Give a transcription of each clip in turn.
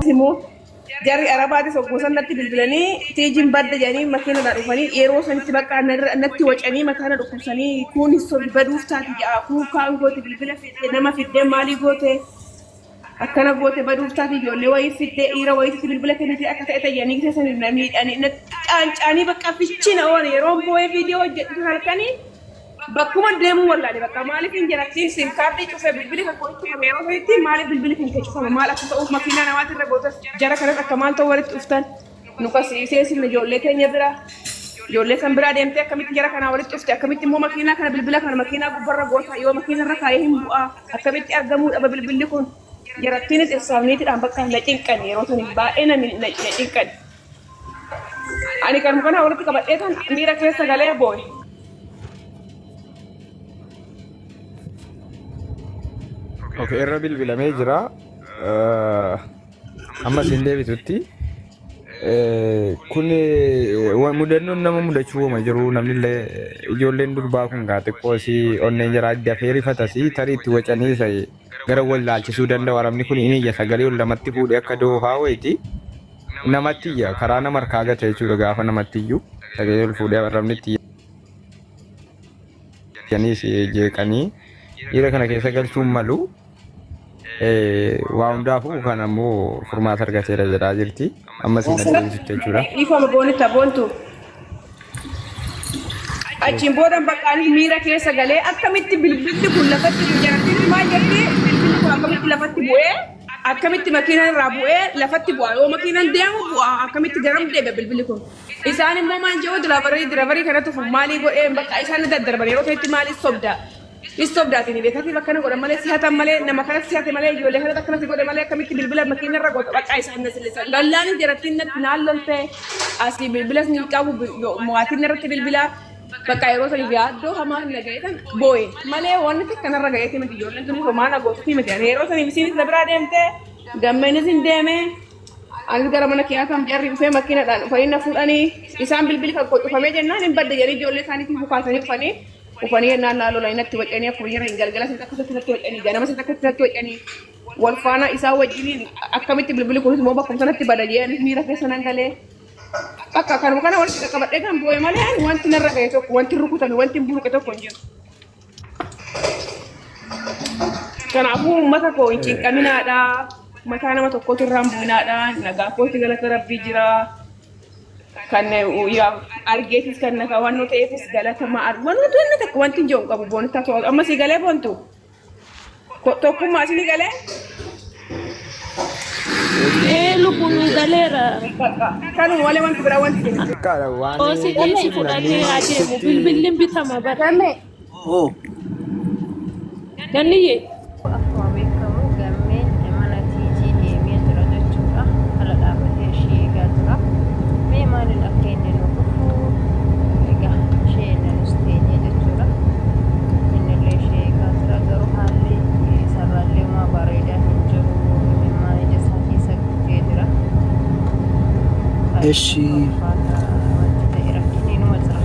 Immoo jarri Arabaatis hogguu san natti bilbilanii tiijiin badda jedhanii makiinadhaan dhufanii yeroo sanitti bakka natti wacanii mataa na dhukkubsanii kuun hin sobdi baduuf taati ja'a kuun kaan goote bilbila fidde nama fiddee maalii goote akkana goote baduuf taati ijoollee wayii fiddee dhiira wayiitti bilbila kennite akka ta'e tayyanii gisee sanii na miidhanii natti caancaanii bakka fichina oole yeroon boo'ee viidiyoo hojjedhu halkanii Bakkuma deemuu wallaale bakka maaliif hin jarattiin sim kaardii cufee bilbili kan koo cufame yeroo sanitti maaliif bilbili kan kee cufame maal akka ta'uuf makiinaa namaatti irra gootas jara kanas akka maal ta'u walitti dhuftan nu qasiisee sin ijoollee keenya bira ijoollee san biraa deemtee akkamitti jara kanaa walitti dhufte akkamitti immoo makiinaa kana bilbila kana makiinaa gubbarra goota yoo makiina irra kaayee hin bu'aa akkamitti argamuu dhaba bilbilli kun jarattiinis ibsaaf niitiidhaan bakka na cinqan yeroo saniif baay'ee na na cinqan. Ani kanuma kana walitti qabadhee tan miira keessa galee boo'e. Okay, irra bilbilamee jira. Amma isin deebitutti. Kun mudannoon nama mudachuu wama jiru namni illee ijoolleen durbaa kun gaa xiqqoo si onneen jaraa dafee rifatas tarii itti wacanii isa gara wal laalchisuu danda'u arabni kun inni iyya sagalee ol lamatti fuudhee akka doofaa wayiiti. Namatti iyya karaa nama harkaa gata jechuudha gaafa namatti iyyu sagalee ol fuudhee arrabni itti iyyanii si jeeqanii dhiira kana keessa galchuun malu waa hundaafuu kan ammoo furmaata argateera jedhaa jirti amma siin adeemsitti jechuudha. Dhiifama boonitta boontu. Achiin booda bakka anis miira keessa galee akkamitti bilbilli kun lafatti jarattiin maal jetti bilbilli kun akkamitti lafatti bu'ee akkamitti makiinaan irraa bu'ee lafatti bu'a yoo makiinaan deemu bu'a akkamitti garam deebi'a bilbilli kun. Isaan immoo maal jedhu diraabarii diraabarii kanatti fufu maalii godhee bakka isaan daddarban yeroo ta'etti maaliif sobda. Is sobdaati ni beekati bakka na godhan malee si hatan malee nama kanatti si hate malee ijoollee kanatti akkana si godhe malee akkamitti bilbila makiina irra goota bakka isaan na sillisan. Lollaan jarattiin natti naan lolte asii bilbilas ni qabu maatiin irratti bilbila bakka yeroo saniif yaaddoo hamaa na ga'e kan boo'e malee wanni takka narra ga'eeti miti ijoolleen tuni homaa na gootuti miti ani yeroo saniif isiinis na biraa deemte gammeenis hin deeme anis gara mana kiyyaa kan jarri dhufee makiinadhaan dhufanii na fuudhanii isaan bilbili kan koo cufamee jennaan hin badde jedhanii ijoollee isaaniitiin bukaasanii dhufanii Dhufanii jennaan naa lolanii natti wacanii akkuma jiran galgala sitti akkasitti natti wacanii ganama sitti akkasitti natti wacanii wal faana isaa wajjiniin akkamitti bilbilli kunis immoo bakkuma sanatti bada jee anis miira keessa nan galee bakka kanuma kana walitti qaqqabadhee kan boo'e malee ani wanti narra ga'e tokko wanti rukutame wanti hin buruqe tokko hin jiru. Kanaafuu uummata koo hin cinqaminaadha. Mataa nama tokkootu irraa hin bu'inaadha. Nagaa kootti galata rabbii jira. Kan yaa argeetis kan nagaa waan ta'eefis galatamaa wanti wanti takka wanti hin jiru hin qabu boontaa ta'u amma si galee boontu tokkummaa isin galee Ee lubbu nu galeera. Kanuma malee wanti biraa wanti jiru. Xiqqaadha waan Qoosii si fudhatee haa deemu. sitti Bilbilli hin bitama bara. Gamme. Oo. Ganniyyee. Akkuma beekamu Gammeen mana TG deemee jira jechuudha. Ala dhaabatee ishee eegaa jira. Mee maaliin akka inni nu dhufu egaa ishee inni nus teenyee jechuudha. Innillee ishee eegaa jira garuu haalli isarraallee homaa bareedaa hin jiru. Imimmaan ija isaa keessa guutee jira. Baay'ee Eshi. ulfaata wanti ta'e rakkinni inuma jira.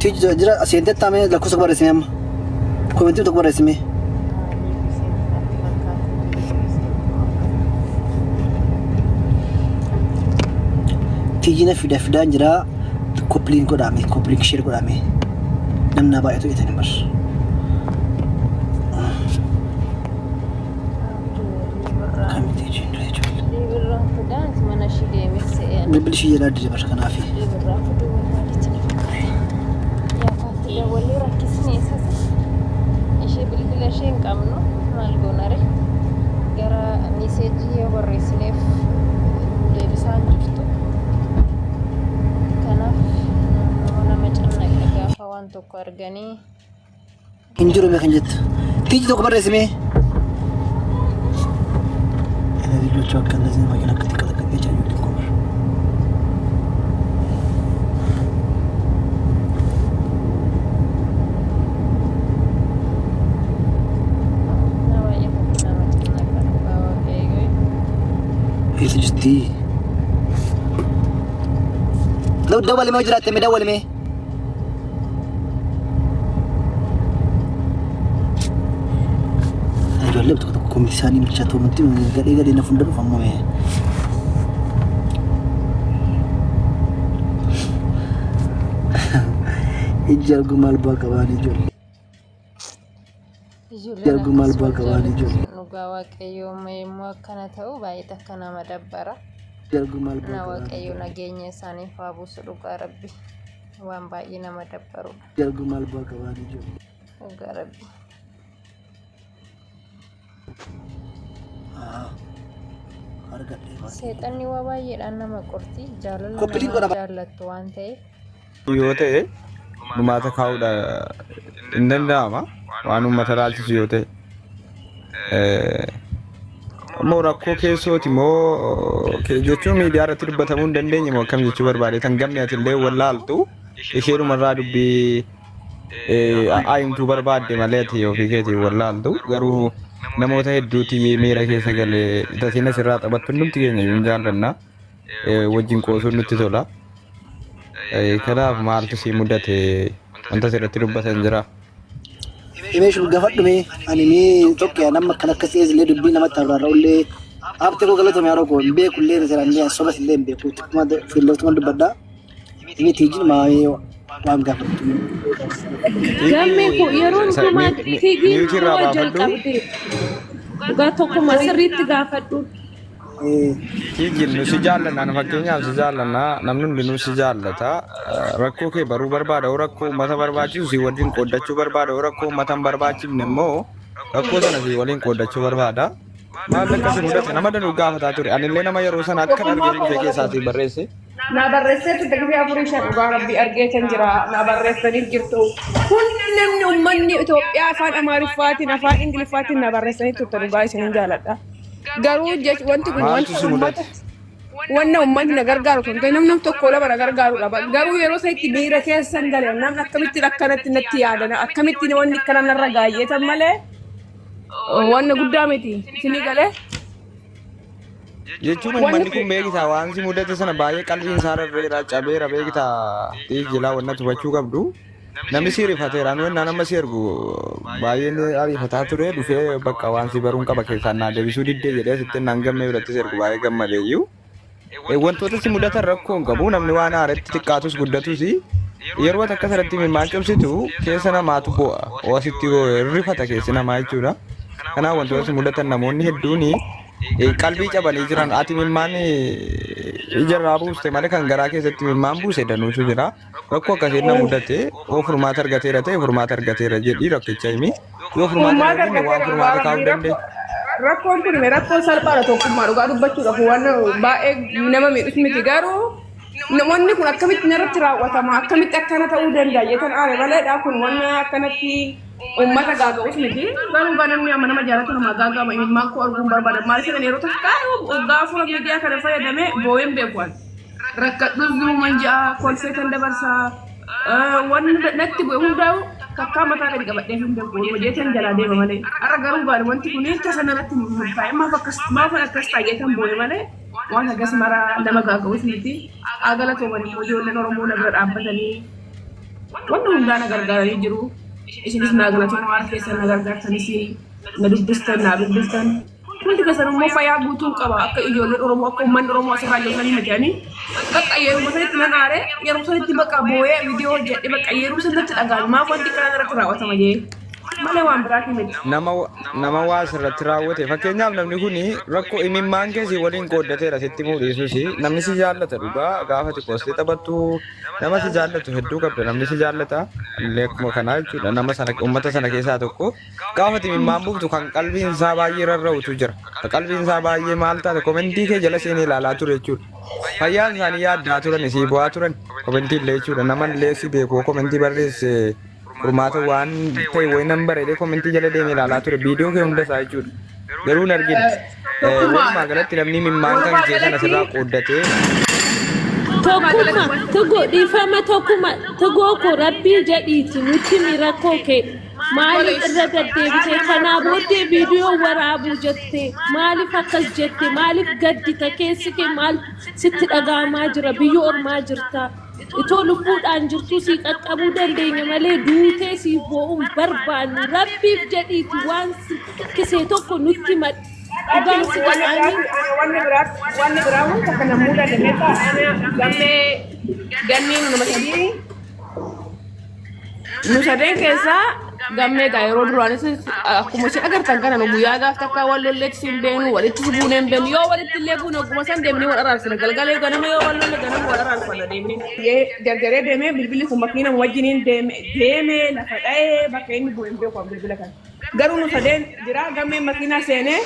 Tiji jira seentee taamee lakkoofsa tokko barreessime amma. Komentii tokko barreessime. Tiji na fida fidaan jira. Koppiliin godhaame koppiliin sheer godhaame. Namni baay'atu jetanii bar. Kami tijiin dura jechuudha. Bilbilli ishii jalaa dide bara kanaafi. Dawwallee rakkisni isas ishee bilbila ishee hin qabnu maal goonare gara miseejii yoo barreessineef deebisaa hin jirtu. Kanaaf nama cinnaqa gaafa waan tokko arganii Hin jiru mee kan jettu. Tiiji tokko barreessi mee. Inni gochuu akka inni makiina akka xiqqaa takka jechaa jiru xiqqoo bara. Nama baay'ee nama cinnaqa dhugaa waaqayyoo. Eessa jirti? Dawwali mee jiraatte mee dawwali mee. Ijoollee tokko tokko komitii isaanii bilchaatu wanti gadhee gadhee na fuuldura dhufa ammoo mee. Ijji arguu maal bu'aa qabaan ijoollee. Ijoolleen Arguu maal akkas bu'aa wal qabaan jaalatu ijoollee. sun dhugaa waaqayyoo yommuu akkana ta'u baay'ee takka nama dabbara. Ijji arguu maal Na bu'aa qabaan waaqayyo ijoollee. nageenya isaaniif haa buusu dhugaa rabbi waan baay'ee nama dabbarudha. Ijji arguu maal bu'aa qabaan ijoollee. Dhugaa rabbi. Argadhee baay'ee. Seexanni waa baay'eedhaan nama qorti. Jaalala Koppiliin namaa godhama. jaallattu waan ta'eef Yoo ta'e dhumaata kaa'uudha hin danda'ama waan uummata laalchisu yoo ta'e. Immoo rakkoo keessooti moo jechuun miidiyaa irratti dubbatamuu hin dandeenye moo akkam jechuu barbaade tan gamni ati illee wallaaltu isheedhumarraa dubbii aayimtuu barbaadde malee ati ofii keetiin wallaaltu garuu namoota hedduuti miira keessa galee tasiin asirraa taphattu hundumti keenya iyyuu hin jaallanna wajjin qoosuun nutti tola. Kanaaf maaltu si mudate wanta asirratti dubbatan jira. Dhimee shul gafadhu mee ani mee tokko nama akkan akkas ta'es illee dubbii namatti abraarra'ullee abte koo galatoomi haadha koo hin beeku illee seeraan illee sobas illee hin beeku xiqquma fiilloftuma dubbadha. Dhimee tiijin maamee waan gaafattu. Gammee koo yeroo hundumaa tiiviin Miyuutii irraa du'a baafadhu. jalqabde. Dhugaa tokkuma sirriitti gaafadhu. Tiijin nu si jaallanna nu fakkeenyaaf si jaallanna namni hundinuu si jaallata rakkoo kee baruu barbaada yoo rakkoo uummata barbaachisu si wajjin qooddachuu barbaada yoo rakkoo uummata hin barbaachifne immoo rakkoo sana si waliin qooddachuu barbaada. Maal akka si mudate nama danuu gaafataa ture anillee nama yeroo sana akka argee dhufee keessaa si barreesse. Naa barreessee turte gizee afurii shan dhugaa rabbii argeetan jira. Naa barreessanii jirtu. Hundi namni uummanni Itoophiyaa afaan Amaariffaatiin afaan Ingiliffaatiin naa barreessanii turte dhugaa isinin jaaladha. Garuu jech wanti kun Maaltu wanta si uummata mudate? wanna uummanni na gargaaru osoo hin ta'in namni tokko lama na gargaaru dhaba. Garuu yeroo sanitti miira keessan gale namni akkamittiin akkanatti natti yaadana akkamittiin wanni akkana narra gaayyeetan malee wanna guddaa miti isinii galee. Jechuun Wanni uummanni kun beektaa waan si mudate sana baay'ee qalbiin isaa rarreera cabeera beektaa dhiijilaa wanna hubachuu qabdu. Namni si rifateera nu ennaan amma si ergu baay'een ariifataa ture dhufee bakka waan si baruun qaba keessaan naa deebisuu diddee jedhee asitti ennaan gammee biratti si ergu baay'ee gammadeeyyuu. Wantoota si mudatan rakkoo hin qabu namni waan haaretti xiqqaatus guddatus yeroo ati akka sanatti imimmaan cobsitu keessa namaatu bo'a asitti rifata keessi namaa jechuudha. Kanaaf wantoota si mudatan namoonni hedduun qalbii cabanii jiran ati imimmaan ijarraa buuste malee kan garaa keessatti imimmaan buuse danuutu jira. Rakkoo akkasiin na mudate yoo furmaata argateera ta'e furmaata argateera jedhii rakkicha himi. Yoo furmaata hin Furmaata arganne waan argateera furmaata dhugaa kaa'uu rabbii dandeenya. rakkoon kun rakkoo salphaadha tokkummaa dhugaa dubbachuudhaaf waan baay'ee nama miidhus miti garuu namoonni kun akkamitti narratti raawwatama akkamitti akkana ta'uu danda'a jetan aare maleedha kun waan akkanatti uummata gaaga'us miti garuu gaa namni amma nama jaalatu nama gaaga'ama imimmaan koo arguun barbaada maal jedhan yeroo takka waggaa afur miidiyaa kana fayyadame boo'een beeku ani. Rakkadhus duruman ja'a kolfee kan dabarsaa wanni natti bu'e hundaa'u takkaa mataa gadi qabadhee hin beeku hojeetan jalaa deema malee har'a garuu gaari wanti kun tasa narratti murtaa'e maaf akkas maafan akkas ta'a jeetan boo'e malee waan hagas mara nama gaaga'us miti haa galatooman immoo ijoolleen Oromoo na bira dhaabbatanii wanni hundaa na gargaaranii jiru isinis naa galatoomaa waan keessan na gargaartanis na dubbistan naa bilbiltan Hundi keessan immoo fayyaa guutuun qaba akka ijoolleen Oromoo akka uummanni Oromoo asirraa jiru sanii miti ani bakka yeruma sanitti nan aare yeruma sanitti bakka boo'ee viidiyoo hojjedhe bakka yeruma sanitti dhagaame maaf wanti kana irratti raawwatama jee malee waan biraatii miti. Nama nama waa asirratti raawwate fakkeenyaaf namni kun rakkoo imimmaan kee si waliin qooddateera sitti mul'isuus namni si jaallata dhugaa gaafa ati qoostee taphattu nama si jaallatu hedduu qabda namni si jaallata illee akkuma kanaa jechuudha nama sana uummata sana keessaa tokko Gaafa ati imimmaan buuftu kan qalbiin isaa baay'ee rarra'utu jira. Kan qalbiin isaa baay'ee maal taate komentii kee jala seenee ilaalaa ture jechuudha. Fayyaan isaanii yaaddaa turan isii bu'aa turan komentii illee jechuudha. Nama illee si beeku komentii barreesse furmaata waan ta'e wayi nan bareedee komentii jala deemee ilaalaa ture viidiyoo kee hunda isaa jechuudha. Garuu hin argine. Tokkummaa Walumaa galatti namni imimmaan kan walumaa kee sana galatti sirraa qooddatee Tokkumma tigo dhiifama tokkumma tigoo koo rabbii jedhiiti nutti himi rakkoo kee maaliif irra deddeebitee kanaa booddee viidiyoo waraabuu jette maaliif akkas jette maaliif gaddita keessi kee maal sitti dhaga'amaa jira biyya ormaa jirta. Itoo lubbuudhaan jirtuu sii qaqqabuu dandeenya malee duutee siif boo'uun barbaannu. Rabbiif jedhiiti waan si rakkisee tokko nutti himadhu. Dhugaan si Wanni jedhaanii biraa wanni biraa wanni biraa wanta kana muudate beektaa ana gammee gannii nu nama sadii nu sadeen keessaa gammee gaa yeroo duraanis akkuma isin agartan kana nu guyyaa gaaf takka wal lolleetti hin beenu walitti si buunee hin beenu yoo walitti illee buune ogguma san deemnee wal araarsina galgalee ganama yoo wal lolle ganama wal araarfanna deemnee. Jarjaree deemee bilbilli kun makiina wajjiniin deeme deemee lafa dha'ee bakka inni bu'e hin beeku bilbila kana. Garuu nu sadeen jira gammeen makiinaa seenee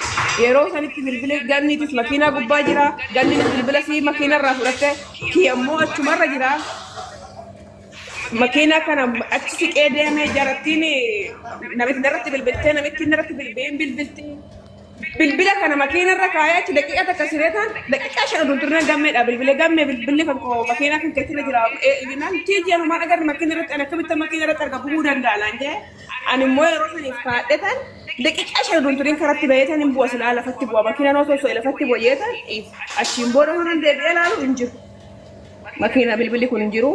yeroo sanitti bilbili ganniitis makiinaa gubbaa jira ganniinis bilbila sii makiinaa irraa fudhatte kiyya immoo achumarra jira. Makiinaa kana achi siqee deemee jarattiin namitti narratti bilbiltee namitti narratti bilbileen bilbilti. Bilbila kana makiina irra kaayee achi daqiiqaa takka siree ta'an daqiiqaa 5 oduu turne gammeedha bilbilee gammee bilbilli kan koo makiinaa kan keessa jira. Naan tiijii anumaan agarre makiina irratti ani akkamitti makiina irratti arga bu'uu danda'a naan jee. Ani immoo yeroo saniif kaadhe tan daqiiqaa 5 oduu turin karatti bahee tan hin bu'a silaa lafatti bu'a makiinaan osoo so'e lafatti bu'a jee tan achiin booda horan deebi'ee ilaalu hin jiru. Makiina bilbilli kun hin jiru.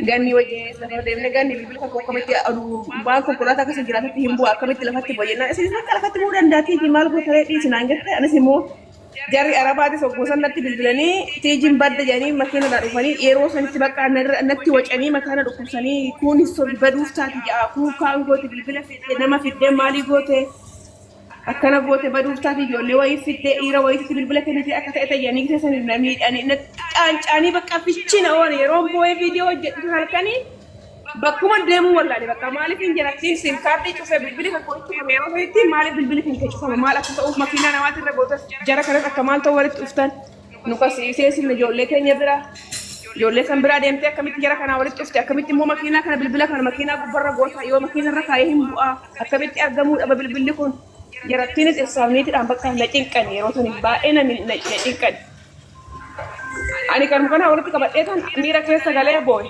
Ganni wajjin lafa deemne ganni bilbila tokko akkamitti aduu waan konkolaataa akkasii jiraatatti hin bu'a akkamitti lafatti bu'a jennaan isinis bakka lafatti bu'uu danda'a maal goota ree dhiisi naan jette anis immoo jarri arabaatis hogguu san natti bilbilanii tiijiin badda jedhanii makiinadhaan dhufanii yeroo sanitti bakka natti wacanii mataa na dhukkubsanii kuun hin sobi baduuf taati ja'a kuun kaan goote bilbila fidde nama fiddee maalii goote Akkana goote baduuf taate ijoollee wayii fiddee dhiira wayiitti bilbila kennitee akka ta'e tayyanii gisee saniif na miidhanii na caancaanii bakka fichina oole yeroon boo'ee viidiyoo hojjedhu halkanii bakkuma deemuu wallaale bakka maaliif hin jarattiin sim kaardii cufee bilbili kan koo cufame yeroo sanitti maaliif bilbili kan kee cufame maal akka ta'uuf makiinaa namaatti irra gootas jara kanas akka maal ta'u walitti dhuftan Nu qasiisee isin ijoollee keenya bira ijoollee san biraa deemtee akkamitti jara kanaa walitti dhufte akkamitti immoo makiinaa kana bilbila kana makiinaa gubbarra goota yoo makiina irra kaayee hin bu'aa akkamitti argamuu dhaba bilbilli kun jarattiinis ibsaaf niitidhaan bakka na cinqan yeroo saniif baay'ee na na cinqan. Ani kanuma kana walitti qabadhee tan miira keessa galee boo'e.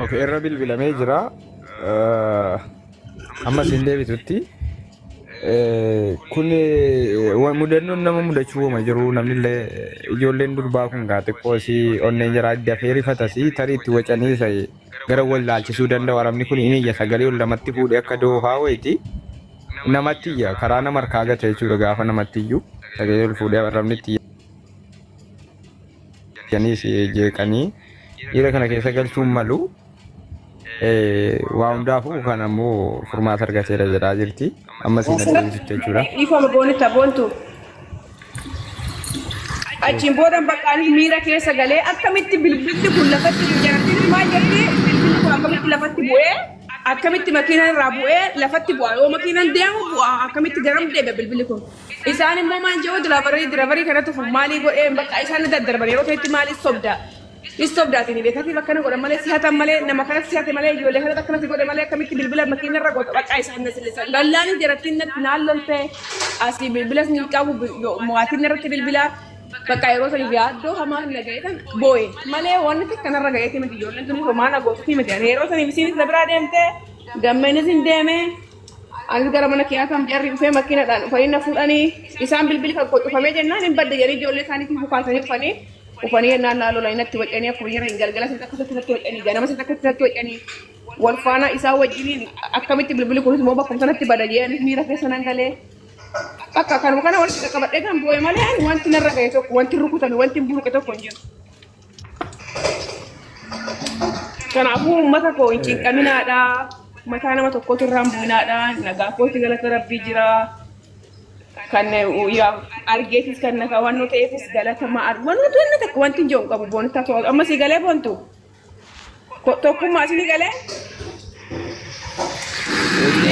Okay, irra bilbilamee jira. Amma isin deebitutti kun mudannoon nama mudachuu wama jiru namni illee ijoolleen durbaa kun gaa xiqqoo isii onneen jaraa dafee rifatasii tarii itti wacanii isa gara wal laalchisuu danda'u arabni kun inni iyya sagalee ol namatti fuudhee akka doofaa wayiiti namatti iyya karaa nama harkaa gata jechuudha gaafa namatti iyyu sagalee ol fuudhee arabni itti iyyanii si jeeqanii dhiira kana keessa galchuun malu. Waa hundaafuu kan ammoo furmaata argateera jedhaa jirti. Amma siin adeemsitti jechuudha. Dhiifama boonitta boontu. Achiin booda bakka anis miira keessa galee akkamitti bilbilli kun lafatti jarattiin maal jetti bilbilli kun akkamitti lafatti bu'ee akkamitti makiinaan irraa bu'ee lafatti bu'a yoo makiinaan deemu bu'a akkamitti garam deebi'a bilbilli kun. Isaan immoo maal jedhu diraabarii diraabarii kanatti maalii godhee bakka isaan daddarban yeroo ta'etti maaliif sobda. Is sobdaati ni beekatiif akkana godhan malee si hatan malee nama kanatti si hate malee ijoollee kanatti akkana si godhe malee akkamitti bilbila makiina irra goota bakka isaan na sillisan. Gallaan jarattiin natti naan lolte asii bilbilas ni qabu maatiin irratti bilbila bakka yeroo saniif yaaddoo hamaa na ga'e tan boo'e malee wanni takka narra ga'eeti miti ijoolleen tuni homaa na gootuti miti ani yeroo saniif isiinis na biraa deemte gammeenis hin deeme anis gara mana kiyyaa kan jarri dhufee makiinadhaan dhufanii na fuudhanii isaan bilbili kan koo cufamee jennaan hin badde jedhanii ijoollee isaaniitiin bukaasanii dhufanii Dhufanii jennaan naa lolanii natti wacanii akkuma jiran galgala sitti akkasitti natti wacanii ganama sitti akkasitti natti wacanii wal faana isaa wajjiniin akkamitti bilbilli kunis immoo bakkuma sanatti bada jee anis miira keessa nan galee bakka kanuma kana walitti qaqqabadhee kan boo'e malee ani wanti narra ga'e tokko wanti rukutame wanti buruqe tokko hin jiru. Kanaafuu uummata koo hin cinqaminaadha. Mataa nama tokkootu irraa hin bu'inaadha. Nagaa kootti galata rabbii jira. Kan yaa argeefis kan nagaa waan ta'eefis galata wanti wanti takka wanti hin jiru hin qabu boontaa ta'u amma si galee boontu tokkummaa isin galee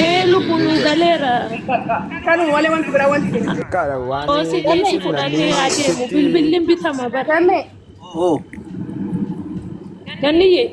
Ee lubbu nu galeera. Kanuma malee wanti biraa wanti jiru. Xiqqaadha waan Qoosii si fudhatee adeemu bilbilli bitama bara. Oh. Ganniyyee.